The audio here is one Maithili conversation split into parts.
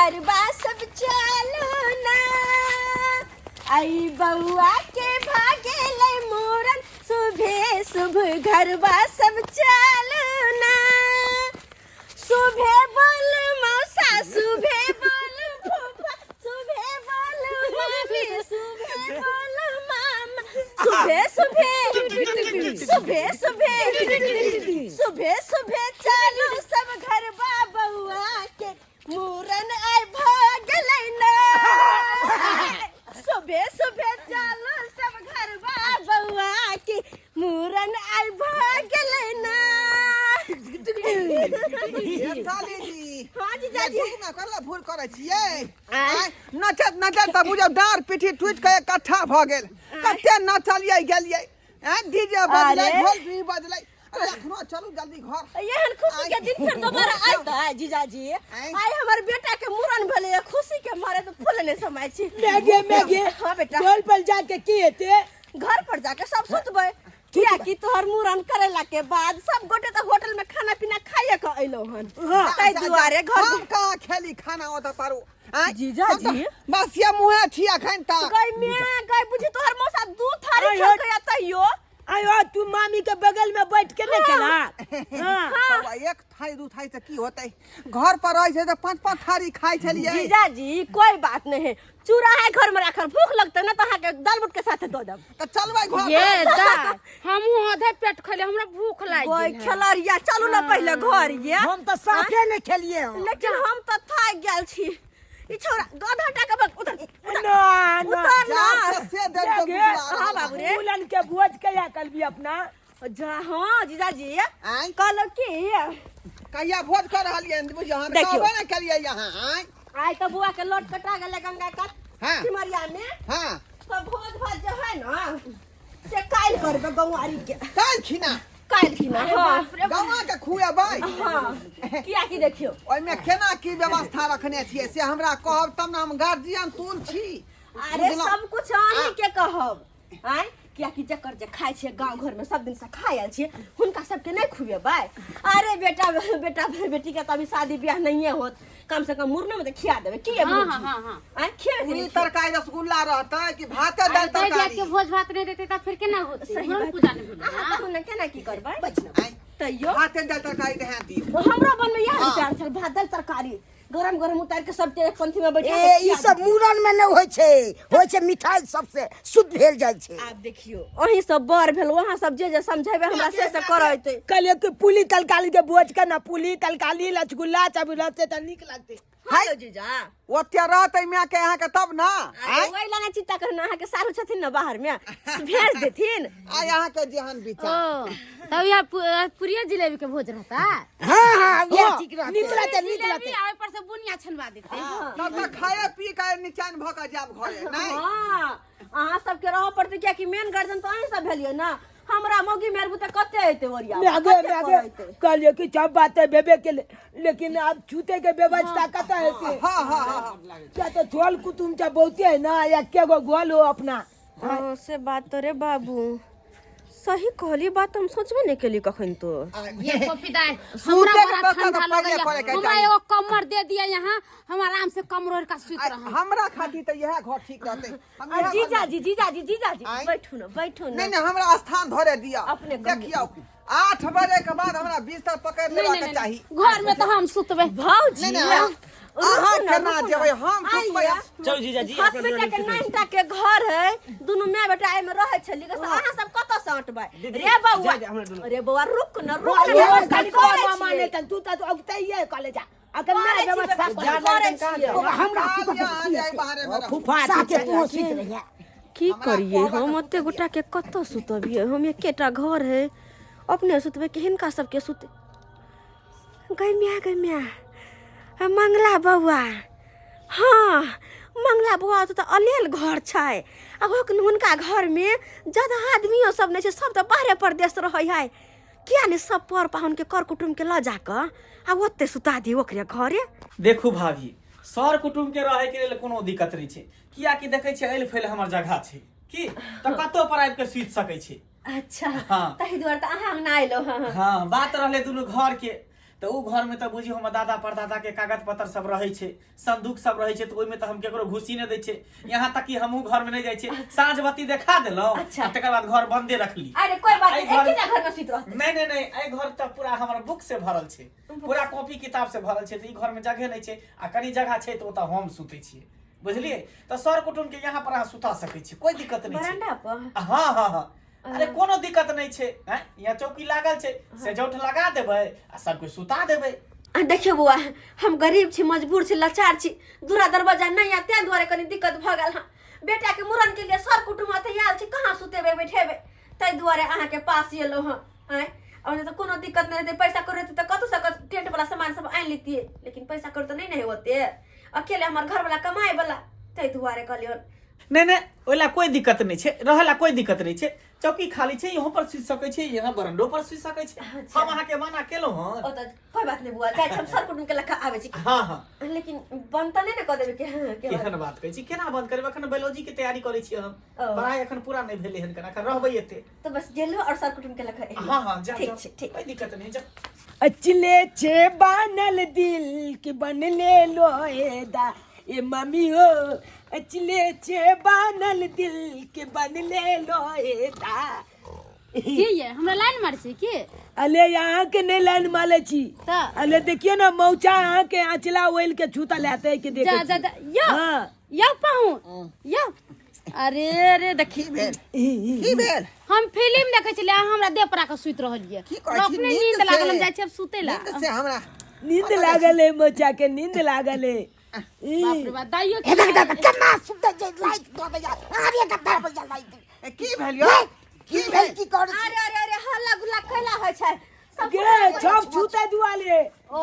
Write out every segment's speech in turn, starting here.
घरबा सब चलू ना। आई बउआ के भागेलै मूड़न, सुबह शुभ घरबा सब चलू ना। सुबह बोल मौसा, सुबह बोल फूफा, सुबह बोल मामी, सुबह बोल मामा, सुबह सुबह सुबह सुबह सुबह सुबह चलू सब घर बउआ के मूरन आइ भऽ गेलै ना। सुबह सुबह चलू सब घर बउआ के मूरन आइ भऽ गेलै ना। ये साली जी। हाँ जीजाजी। ये जुगमे करला भूल करै छियै। आँय, नचत नचत तऽ बुझियौ डाँड़ पीठी टूटि कऽ इकट्ठा भऽ गेल। कते नचलियै गेलियै। आँय, डीजे बजलै, अरे। ढोल भी बजलै। अरे एखनो चलू जल्दी घर। एहन खुशी के दिन फेर दोबारा आयतै जीजाजी? आँय। आइ हमर बेटा के मूड़न भेलै, खुशी के मारे तऽ फूल नहि समय छी। मैगे मैगे। हाँ बेटा। घर पर जाके की हेतै? घर पर जाके सब सुतबै, कियाकि तोहर मूड़न करेला के बाद सब गोटे तऽ होटल में खाना पीना खाइए के अइलौ हन। हाँ। ताहि दुआरे घर हम कहाँ खेली खाना ओतऽ पारू? आँय? जीजाजी। हम तऽ बस ये मुँहे छी अखन तक। गई मैं गई बुझी तोहर मौसा दू थारी आय खेलकै आ तैयो। आयो तू मामी के बगल में बैठ के नहीं खेला? हाँ। बौआ, एक थारी दू थारी से की होतै? घर पर रहै छै तऽ पाँच पाँच थारी खाइ छलियै। जीजाजी कोई बात नहीं है, चूड़ा है घर में राखल, भूख लगते ना तो अहाँ के दाल बूट के साथे दऽ देब। तऽ चलबै घर। ये दा हमहूँ आधे पेट खैले, हमरा भूख लागि गई गेल है। खेलरिया, चलू ना पहले घर ये। हम तऽ साफे नहीं खेलिए हन। लेकिन हम तऽ थाकि गेल छी। ई छौड़ा गधा टा के बग उतर उतर। ना ना। उतर ना। जा से से देख तो गे। गुदुआ हाँ बाबू रे। मूलन के भोज कहिया करबी अपना? जा हाँ जीजाजी। आँय? कहलहुँ की कहिया भोज कर रहलियै हन? बुझियौ, हम देखियौ। कहबे ने केलियै यहाँ। आँय? आइ तऽ बुआ के लोट कटा गेलै गंगा कात हाँ। सिमरिया में। हाँ। तऽ भोज भात जे है ना से काल्हि करबै गौआरी के। काल्हि खिना? काल्हि खिना। हाँ। गौआ के खुएबै? हाँ, कियाकि देखियौ ओहिमे केना की व्यवस्था रखने छियै से हमरा कहब तब ने, हम गार्जियन तुल छी। अरे बुझलहुँ? सब कुछ अहीं के कहब। आँय, कियाकि जकर जे खाइ छियै गाँव घरमे सब दिनसँ खाइ आयल छियै, हुनका सबके नहि खुएबै? अरे बेटा बेटा बेटी के तऽ अभी शादी बियाह नहिए होत, कम से कम मुड़नो में तऽ खिया देबै की? हाँ, हाँ, हाँ, हाँ। आँय, खिएबै कि पूरी नहि? तरकारी रसगुल्ला रहतै कि भाते दालि अरे दै तरकारी? के भोज भात नहीं देते तऽ फिर केना होतै? सही मुड़न बात। पूजा नहीं भेलै। अहाँ कहू ने केना की करबै? आँय, तैयो भाते दालि तरकारी रहए दियौ। हमरो बनमे इएह विचार छल, भात दालि तरकारी गरम गरम उतार के सबके एक पंक्ति में बैठा ए के ई खिया सब मूड़न में नहि होइ छै, होइ छै मिठाई सबसे शुद्ध भेल जाइ छै। आब देखियौ अहीं सब बड़ भेल, वहाँ सब जे जे समझेबै हमरा से से करैते। कहलिए कि पुली तरकारी के भोज के ना, पुली तरकारी रसगुल्ला सब रहते तऽ नीक लगतै। हेलो जीजा। ओते रहतै माय के अहाँके तब ना। अरे ओहि लगा चिंता करना, अहाँके सारू छथिन ना बाहर में, भेज देथिन। आइ अहाँके जेहन विचार। ओ तब यह पूरिया जिलेबी के भोज रहता। हाँ हाँ, वएह ठीक रहतै। नीक लगतै, नीक जिलेबी लगतै। आ ओहि पर से बुनिया छनवा देते। तब तऽ खाए पी के निचैन भऽ के जायब घरे नहि? हाँ, अहाँ सबके रहऽ पड़तै, कियाकि मेन गार्जियन तऽ अहीं सब भेलियै ना। हमरा मौगी मेर बुते कते एते ओरिया मैगे कते मैगे करैते? कहलिए कि सब बात भेबे के लेकिन अब छूते के व्यवस्था कतऽ हेतै? हाँ हाँ हाँ। क्या तो झोल कुटुम चा बहुते है ना, या के गो गोल हो अपना। हाँ से बात तो रे बाबू सही कहली, बात हम सोचबे नहीं केली कखन तो। ये कॉफी दाई, सूते हमरा के बड़ा व्यवस्था ठंडा तऽ पहिले लगैया। करे के हमरा चाही। एगो कमर दे दिया यहाँ, हम आराम से कमर ओढ़ के सुत आइ रहब। हमरा खातिर तऽ इएह घर ठीक रहतै। हम आ इएह जीजा घर जी, जीजा जी, जीजा जी। आँय? बैठू ना, बैठू ना। नहि नहि, हमरा स्थान धरे दिअ। अपने कहियौ। देखियौ, 8 बजे के बाद हमरा बिस्तर पकड़ नहीं लेबाक नहीं नहीं, चाही। घर में तो हम सुतबे। भौजी नहि नहि, अहाँ रुकू ना, केना रुकू ना। जेबै? हम सुतबै। आइए। चलू जीजाजी। हाथ अपना बेटा के दुनू नाइनटा के घर है, दुनू माय बेटा एहिमे रहै छली, अहाँ सब कतऽ से हटबै? दीदी, रे बौआ, जाय दे हमरा दुनू। रे बौआ, रुक न, रुक न, ये व्यवस्था कनिको करै मामा छियै। नहि तऽ तू तऽ औगतैये कॉलेज जा अखन करै नहि छियै, व्यवस्था व्यवस्था करै करै छियै। हमरा काल्हि अहाँ जाय बाहरे मे रहू। फुफा साथे तू सुति रहिया। की हमरा करिए कहबा हम तऽ ओते गोटा के कतऽ सुतबियै? हम एकेटा घर है, अपने सुतबै कि हिनका सबके सुते? गै म्या, गै म्या, मंगला बौआ, हाँ मंगला बौआ तऽ अलेल घर छै आ हुनका घरमे ज्यादा आदमियो सब नहि छै, सब तऽ बाहरे परदेश रहै है। किया नहि सब पर पाहुनके कर कुटुमके लऽ जाकऽ आ ओते सुता दी ओकरे घरे? देखू भाभी, सर कुटुम के रहे के लेल कोनो दिक्कत नहीं छै, कियाकि देखै छियै अइल फैल हमर जगह छै की तऽ कतौ पर आबि के सुति सकै छी। अच्छा। हाँ। ताहि दुआरे तऽ अहाँ अंगना अयलहुँ हँ। हाँ, बात रहले दुनू घर के तऽ ओ घरमे तऽ बुझियौ हमर दादा परदादा के कागज पत्र सब रहै छै, संदूक सब रहै छै, तऽ ओहिमे तऽ हम केकरो घुसी नहि दै छियै। यहाँ तक कि हमहूँ घरमे नहि जाइ छियै, साँझ बत्ती देखा देलहुँ। अच्छा। आ तकर बाद घर बंदे रखली। अरे कोई बात एहि नहीं, घर- एकेटा घर में सुति रहतै। नहीं नहीं नहीं, एहि घर तऽ पूरा हमर बुक से भरल छै, पूरा कॉपी किताब से भरल छै, तऽ ई घर में जगह नहि छै आ कनी जगह छै तऽ ओतऽ हम सुतै छियै, बुझलियै? तऽ सर कुटुम के यहाँ पर अहाँ सुता सकै छी, कोई दिक्कत नहि छै। बरामदा पर? हाँ हाँ हाँ, अरे कोनो दिक्कत नहि छै। हैं, यहाँ चौकी लागल छै, सेजौठ लगा देबै आ सबके सुता देबै। आ देखियौ बौआ, हम गरीब छी, मजबूर छी, लाचार छी, दूरा दरवाजा नहि आ ताहि दुआरे कनी दिक्कत भऽ गेल हँ। बेटाके मुड़न के लिए सर कुटुम्ब अतै आयल छी, कहाँ सुतेबै बैठेबै, ताहि दुआरे अहाँके पास एलहुँ हँ। आँय, आओर नहि तऽ कोनो दिक्कत नहि रहतै, पैसा कौड़ी रहतै तऽ कतहुसँ कतहु टेंट वाला सामान सब आनि लेतियै, लेकिन पैसा कौड़ी तऽ नहि ने है ओते, अकेले हमर घरवला कमाय वाला, ताहि दुआरे कहलियै। नहि नहि, ओहि ला कोई दिक्कत नहि छै, रहै ला कोई दिक्कत नहि छै, चौकी खाली छै, इहो पर सुति सकै छै, यहाँ बरंडो पर सुति सकै छै। अच्छा। हम अहाँके मना केलहुँ हँ? ओ तऽ कोई बात नहि बुआ, जाइ छी हम सर कुटुम्ब के लऽ कऽ आबै छी। हाँ हाँ। लेकिन बंद तऽ नहि ने कऽ देबै के? हाँ, के केहन बात कहै छी, केना बंद करबै? एखन बायोलॉजी के तैयारी करै छी हम। ओ। पढ़ाई एखन पूरा नहि भेलै हन, एखन रहबै एते। तऽ बस गेलहुँ आओर सर कुटुम्ब के लऽ कऽ एलहुँ। हाँ हाँ, जा। ठीक जाओ। छै, ठीक। कोई दिक्कत नहीं, जा। अचले छे बानल दिल के बनले लोहेदा ए मम्मी हो, अचले छे बानल दिल के बनले लोहेदा। की ये हमरा लाइन मारै छै की? अले यहाँ के नहीं लाइन माले छी। तऽ? अले देखियो ना, मौचा अहाँ के आंचला ओइल के छूतल हेतै के जा देखै जा छी। जा यो। हाँ। यो पाहु यो, अरे अरे देखी। की भेल, की भेल? हम फिल्म देखै छलियै, अहाँ हमरा देह पर आके सुति रहलियै। की कहै छी? अपने नींद से- लागल, हम जाइ छी आब सुतै ला। नींद से हमरा नींद लागल है, मौचा के नींद लागल है। ई, बाप रे बाप, दाइयो हे देख देख केना सुतै छै, लाइट दऽ दैया अरे गद्दार भैया लाइट। ए, की भेल यौ, की भेल? की करै छी? अरे अरे अरे, हल्ला गुल्ला कैला होइ छै सब? गे सब छूते दुआले। ओ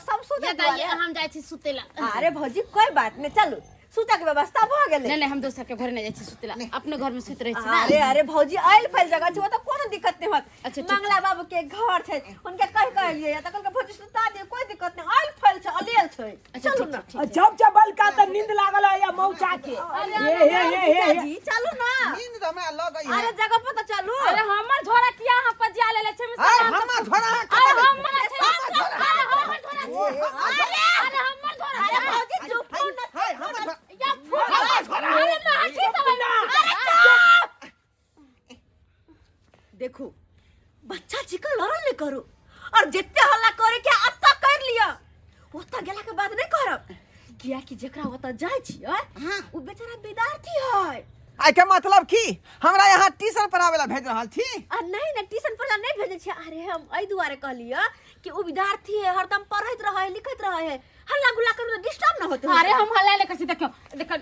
सब सुतै ये दाइये, दुआरे? हम जाइ छी सुतै ला। अरे भौजी, कोई बात नहीं, चलू, सुतै के व्यवस्था भऽ गेलै। नहीं नहीं, हम दोसर के घर नहीं जाइ छी सुतै ला, अपने घर में सुति रहै छी ना। अरे अरे भौजी, आयल फैल जगह छै, ओतऽ कोनो दिक्कत नहि होत। अच्छा, ठीक। मंगला बाबू के घर छै, हुनके कहि कहलियै तऽ कहलकै भौजी सुता दियौ, कोई दिक्कत नहि, आयल फैल छै, अलेल छै। अच्छा, चलू ठीक ना। छै, ठीक। छप छप का तऽ नींद लागल है या मौचा के। हे हे हे हे हे। जी चलू ना। नींद तऽ हमरा लगै है। अरे जगह पर तऽ चलू। अरे हमर झोरा किया अहाँ पजिया लेले छै? आय हमर झोरा अहाँ अरे कतऽ हमर छै, अरे हमर झोरा छै, अरे अरे हमर झोरा अरे छै। भौजी चुप हो ना। हाय हमर झोरा। या फूट, अरे लाठी सब अरे चुप। देखू बच्चा चिकन लड़ल नहीं करू, और जितने हल्ला करे के अत्ता कर लिया, ओतऽ गेला के बाद नहीं करब, कियाकि जेकरा ओतऽ जाइ छियै उ बेचारा विद्यार्थी है। आइ के मतलब की हमरा यहाँ ट्यूशन पढ़ावे ला भेज रहल छी? आ नहीं नहीं, ट्यूशन पढ़ला नहीं भेजै छियै। अरे हम एहि दुआरे कहलियै कि उ विद्यार्थी है, हरदम पढ़ैत रहै है, लिखैत रहै है, हल्ला गुल्ला करू तऽ डिस्टर्ब न होते। अरे हम हल्ला ले कसी, देखियो देखो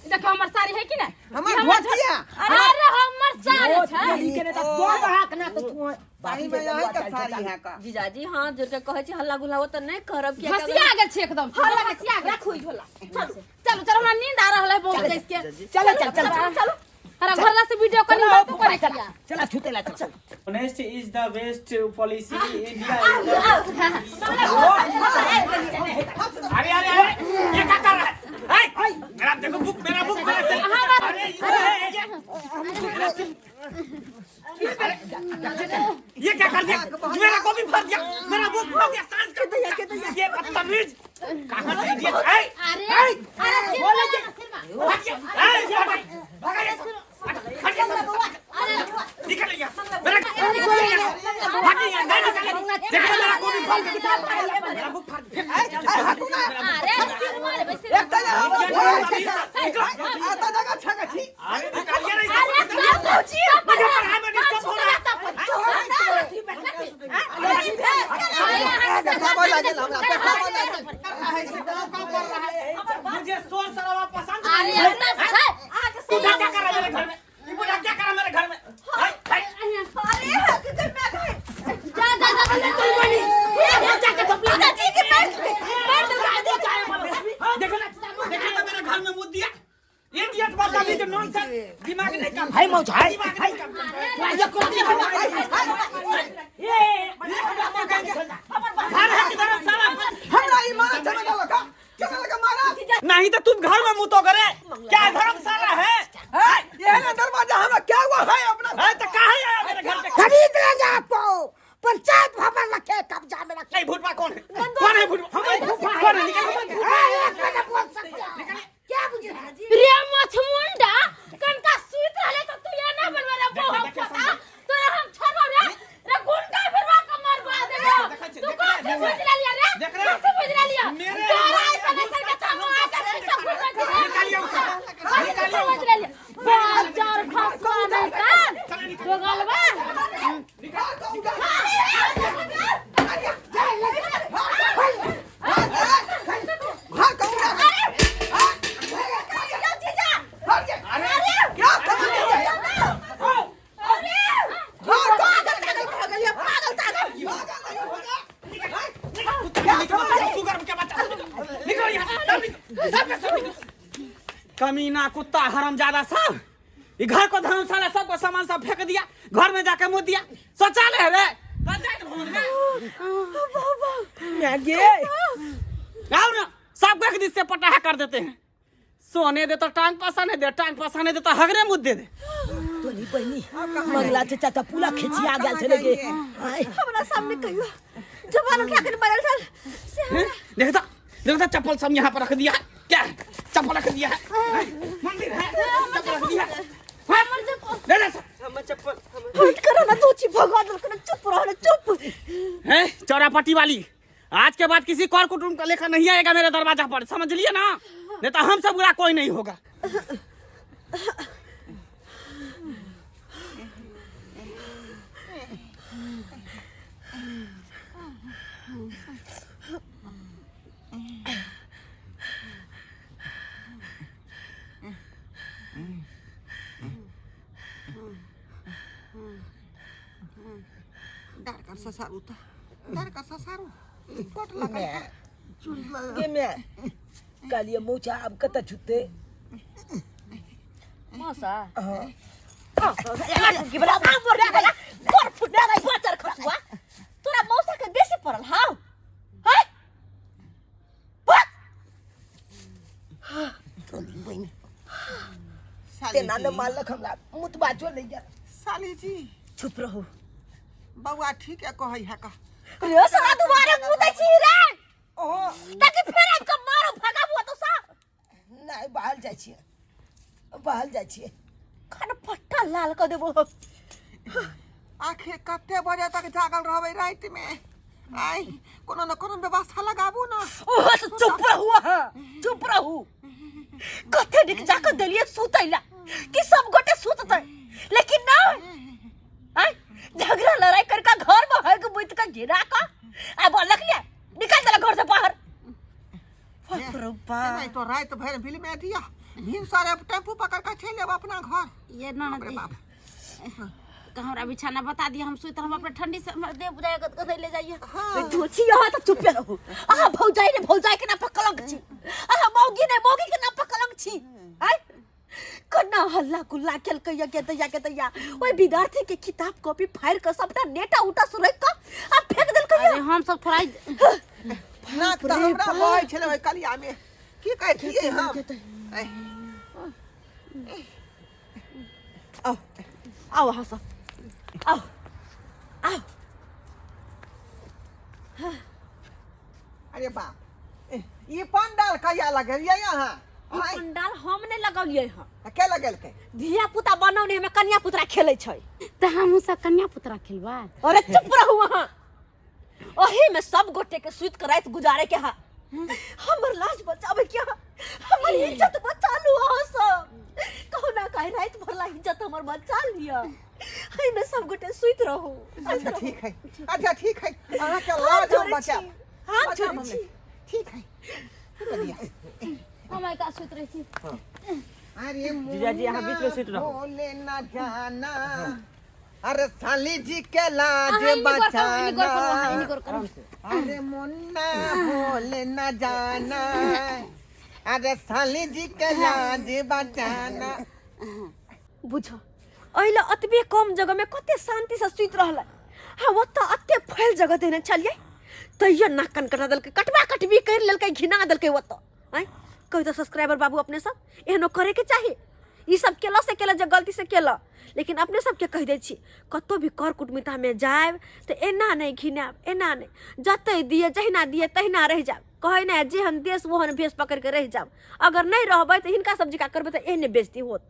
देखो हमर साड़ी है कि ना? हमर ई हमर धोती है। अरे हमर साड़ी छै। ई के ने तऽ दो बहाक ना तऽ तू सही में यही के साड़ी है का? जीजाजी हाथ जोड़ के कहै छी, हल्ला गुल्ला ओतऽ नहि करब, कियाकि घसिया गेल छै एकदम। हल्ला घसिया गेल। राखू ई झोला, चलू। चलू चलू, हमरा नींद आ रहल है बहुत देश के। चल चल चल चलू। हमरा घरला से वीडियो कॉलिंग बात करे किया? चला छूते ला चल। Honest is the best policy, India is the अरे अरे अरे, ये क्या कर रहा है? ए, मेरा देखो बुक, मेरा बुक मेरा से, अरे ये क्या कर दिया? मेरा कॉपी फाड़ दिया, मेरा बुक फाड़ दिया, सांस कर दिया ये बदतमीज कहां से दिया? ए अरे अरे बोले के भाग गया, ए भागा ये सब, हट गया सब, निकल यहाँ, मेरा भाग गया, नहीं निकल, देखो मेरा कॉपी फाड़ दिया, मेरा बुक फाड़ दिया। आय हटू ना। अरे सिर मारे बे, सिर। एकटा जे हमर झोरा छै, एतऽ जगह छगै छी। अरे निकालिए नहीं अरे सब, सब मुझे पढ़ाई में डिस्टर्ब हो रहा है। देखाबऽ लागल हमरा, देखाबऽ लागल। मुझे शोर शराबा पसंद अरे नहीं है। अपना छै। बूढ़ा क्या कर रहा है मेरे घर में? ये बूढ़ा क्या कर रहा है मेरे घर में? हाय, हाय। अरे हक के मैं गए। जा जा जा जा। जीजाजी के पैर पैर दबा दे। देखो ना, देखो ना मेरे घर में मुद दिया। ये इडियट बदतमीज नॉनसेंस, दिमाग नहीं काम, हाय मौचा हाय। दिमाग नहीं काम करता है। ये कौन घर है कि धर्मशाला? हमरा ई मारा चला गेल का चला लगा मारा। नहीं तो तुम घर में मुँह तो करे, क्या धर्मशाला है? है ये ना दरवाजा हमरा क्या हुआ है अपना? है तो काहे आया मेरे घर पे? खरीद लेंगे आपको, पंचायत भवन रखे कब्जा में रखे। नहीं, भूतवा कौन है? कौन है भूतवा? कौन है? निकल। रे मछमुंडा, कनका सुइत रहले त तू एना बनबे रे बहु पोता। तोरा हम छोड़बौ रे? रे गुंडा फिरवा के मरवा देबो। तू कथी बुझ लेलियै रे? कथी बुझ लेलियै? तोरा ऐसन ऐसन के त हम आके पीछा घुमै छी रे। कथी बुझ लेलियै? बाजार खसवा नहीं कान दोगलवा। घर का उड़ा क्या समझ रही है? सुगर के बच्चा, निकलो यहाँ से, सब निकलो, सब के सब निकलो। कमीना कुत्ता हरामजादा सब, ये घर को धर्मशाला, सबको सामान सब फेंक दिया, घर में जाके मुँह दिया। शौचालय है रे पंचायत भवन में। मैं गे आओ ना, सबको एक दिन से पटाहा कर देते हैं। सोने दे तो टांग पसाने दे, टांग पसाने दे तो हगरे मुँह दे दे। तोरी बहिनी, मंगला चाचा त पूरा खिचिया गेल छलै गे। आय, हमरा सामने कहियो जबान उठा के बदल छल से। हैं? देखता देखता, चप्पल सब यहाँ पर रख दिया है। क्या है? चप्पल रख दिया है, हैं? मंदिर है, चप्पल रख दिया है, हैं? ले ले सब। हट करो ना तू, छी भगवान ना, चुप रहो ना, चुप। हैं? चौरापट्टी वाली, आज के बाद किसी कौर कुटुंब का लेखा नहीं आएगा मेरे दरवाजा पर, समझ लिए ना? नहीं तो हम सब बुरा कोई नहीं होगा। डार कर ससारू त, डार कर ससारू कोट लगा। गे मैं, कहलियै मौचा आब कतऽ छुतै? मौसा गोर फुटने बचर खसुआ, तोरा मौसा के बेसी पड़ल हाउ है। तोरी बहिनी, साली तेना ने जी, मारलक हमरा, मुतबा चो नहि गेल। साली जी। चुप रहू। बौआ ठीक है कहै है का। रे साला, दुबारे मुतै छी रे? ओहो। ताकि फेर आबि के मारो, भगाबू तो सा। नहि, बहल जाइ छियै, बहल जाइ छियै। खाना पट्टा लाल कऽ देबो। आखिर कते बजे तक जागल रहबै राति में? आइ कोनो न कोनो व्यवस्था लगाबू ना। ओहो तो चुप रहू अहाँ, चुप रहू। कते नीक जाकऽ देलियै सुतै ला कि सब गोटे सुततै, लेकिन नहि आँय, झगड़ा लड़ाई करके घर में हग बुत के घिरा के आ बोलक लिया, निकाल देला घर से बाहर। बाप रे बाप। नहीं तो रात भर बिल में दिया, भिनसरे टेम्पू पकड़ के चलि आयब अपना घर। ये ननद बाप रे बाप। जी, हमरा बिछाना बता दिया, हम सुइत हम अपने ठंडी से हमर देह बुझाए गद ले जाइए। हाँ। दोची, अहाँ तऽ चुपे रहू। अहाँ भौजाई ने भौजाई के नाम पर कलंक छी, अहाँ मौगी ने मौगी के नाम पर कलंक छी। आय, कन्ना हल्ला गुल्ला केलकै या के दैया के दैया, ओहि विद्यार्थी के किताब कॉपी फाड़ि कऽ सबटा नेटा उटा सुरैक कऽ आ फेंक देलकै। अरे हम सब थोड़ा नाक तऽ हमरा बहै छलै ओहि कलिया में, की कहै छियै हम? ऐ, आओ आओ, अहाँ सब आओ आओ। अरे बाप, ए, ई पंडाल कहिया लगेलियै अहाँ? ई आँय, पंडाल हम नहि लगौलियै हँ। के लगेलकै? धिया पुता बनौने हमे, कनिया पुतरा खेलै छै। तऽ हमहूँ सब कन्या पुतरा खेलबै। अरे चुप रहू अहाँ। ओही में सब गोटे के सुति के राति गुजारे के हा, हमर लाज बचावे के हा, हमर इज्जत बचा लू अहाँ सब। कहू ना काहे राति भरला इज्जत हमर बचा लिअ। एहि में सब गोटे सुति रहू। अच्छा ठीक है, अच्छा ठीक है, अहाँके लाज हम जोड़ै छी। बचायब। हाथ बचायब जोड़ै हम। छी। ठीक है, बढ़िया। हम एका सुति रहै छी। अरे जीजाजी, अहाँ बीच में सुति रहू। बोले न जाना, अरे साली जी के लाज अहाँ एनी गौर करू, एनी गौर करू, अहाँ एनी बचाना। गौर करू। अरे मुन्ना भोले न जाना, अरे साली जी के लाज बचाना। बुझ, एहि लए एतबे कम जगहमे कते शान्तिसँ सुति रहलै आ ओतऽ एते फैल जगह देने छलियै, तैयो नाक कान कटा देलकै, कटबा कटबी करि लेलकै, घिना देलकै ओतऽ। आँय, कहू तऽ सब्सक्राइबर बाबू, अपने सब एहनो करैके चाही? ई सब केलऽ से केलऽ, जे गलती से केलऽ, लेकिन अपने सबके कहि दै छी, कतहु भी कर कुटुम्बितामे जायब तऽ एना नहि घिनायब, एना नहि, जतहि दिए जहिना दिए तहिना रहि जायब। कहै नहि जेहन देश ओहन भेष पकड़ि कऽ रहि जायब। अगर नहि रहबै तऽ हिनका सब जकाँ करबै तऽ एहने बेजती होत।